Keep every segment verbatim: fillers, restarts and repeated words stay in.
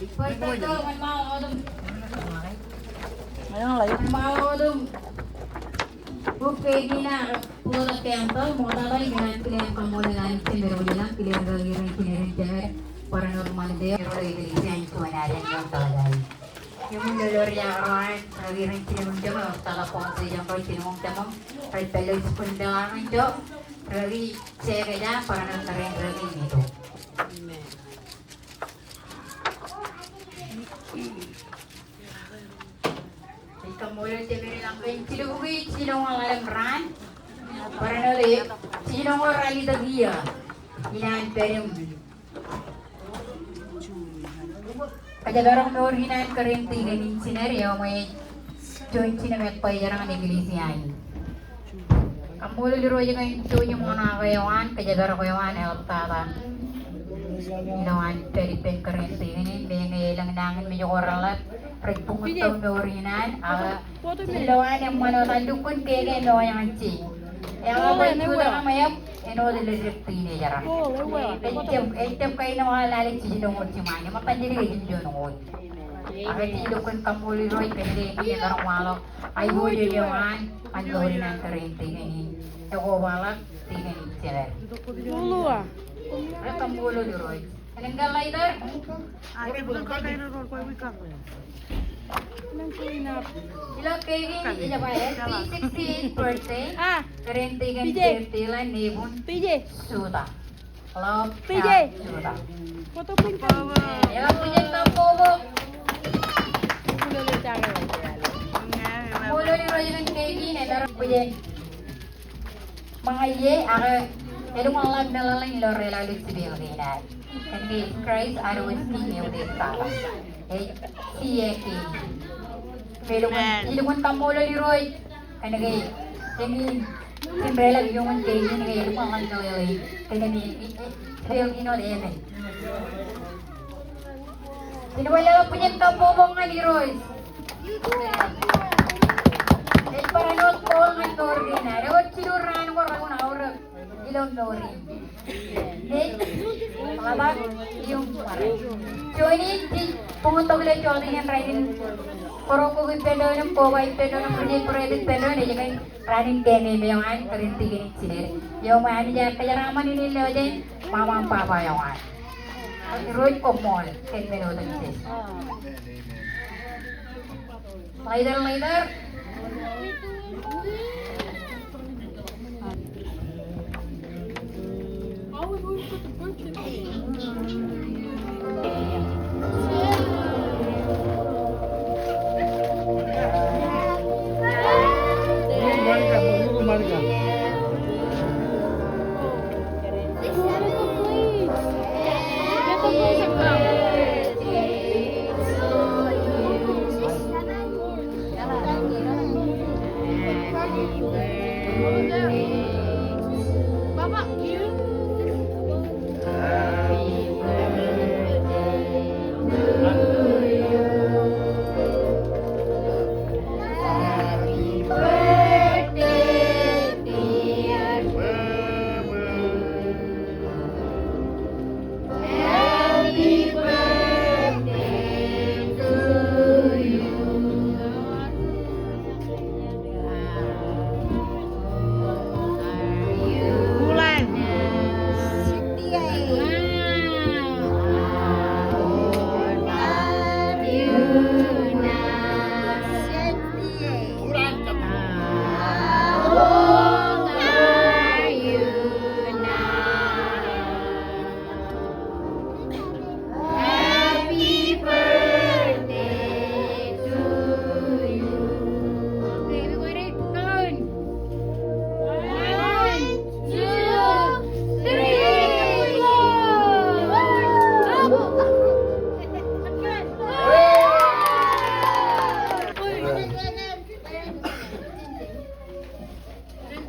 Bar tōl ñan ṃaḷotin. Ñan ṃaḷotin. Buk kein ṇa, ṃokta, ṃokta, ikōṇaan kile kaṃṃoolol Anij Jemem ilo ilañ, kile rikaki rein jined in jemād, barāinwōt ṃanit eo, ro eklejia in juon alen eo tōl eo. Im lolorjak ro an rikaki rein jined in jemād, ro tōl eo, kōṃṃan ro jined in jemād, rej pād ilo jibboñ in peḷaakin ijo, rikaki Jekōjā, barāinwōt tōre in rikaki Mito. Amen. Ij kaṃṃoolol Jemān ilañ kōn jilubukwi jilñoul ḷalem raan. Barāinwōt ej jilñoul ralitōk iiō. Ikōṇaan pād im kōjparok mour in an kōrā in tikōn in jined eo ṃōj juon jinōñḷọk bwe ej jerañ eklejia in. Kaṃṃoolol Irooj kōn jouj im ḷōṇak eo an, kōjparok eo an, eḷaptata ilowaan pād ippān kōrā in tikōn in, meñe elōñ nañinmej ko reḷap rej buñūttok mour in an, ak ilowaan eṃṃan wōt an lukkuun ke ke mour in an jej. Eḷap eo jutak ṃweo, āinwōt ilo dik teenager an. Ej jab, ej jab kain eo eḷap lale jilñoul jiṃaan, eṃṃan lale jilñoul. Ak ij lukkuun kaṃṃoolol Irooj kōn ke ej maroñ waḷọk aiboojoj eo an ñan mour in an kōrā in tikōn in. Ej kobaḷọk tikōn in Jemān. Ij kaṃṃoolol Irooj. Kōn ke later, ilo keiki in ej ba happy sixty-eighth birthday kōrā in tikōn in Jemān, Dylan Nebun Suta. Hello, P J. Suta. Foto pin kan. Eḷap bwijin kabbokbok. Kaṃṃoolol Irooj kōn keiki in, eḷap bwijin ṃōñā ie, ak elukkuun ḷap meḷeḷein ilo reḷap ilo jipeḷ kein ad. Kōn ke Christ ad wōj kiiō eo ej tata. Ej kiiō kein. Elukkuun, elukkuun kaṃṃoolol Irooj. Kōn ke eñin, im reḷap iuṃwin kein in ke elukkuun ḷap meḷeḷein. Kōn ke eñin, im, im, im, im, im, im. Ij ba eḷap bwijin kabbokbok ñan Irooj. Ej barāinwōt koḷ ñan mour kein ad. Ewōr jilu raan ko rekwoṇ aorōk ilo mour in. Ej, ḷap, im, bar. Juon in jej buñūttok ilo jota in rainin. Kōrọọl ko ippān doon im koba ippān doon im ri-, ri-, ippān doon ej kōn raan in keememej eo an kōrā in tikōn in jined. Eo ṃōk Anij ear kōjeraaṃṃan in ilo jen ṃaṃa im baba eo an. Irooj koṃṃool kōn men otemjej. Later, later.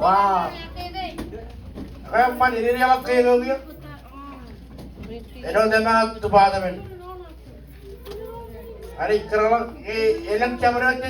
Wow. Ekwe, eṃṃan, ededeḷọk ke eñin kiiō. Āinwōt eṃṃan department. Anij kōrọọl, e, elōñ jabdewōt jet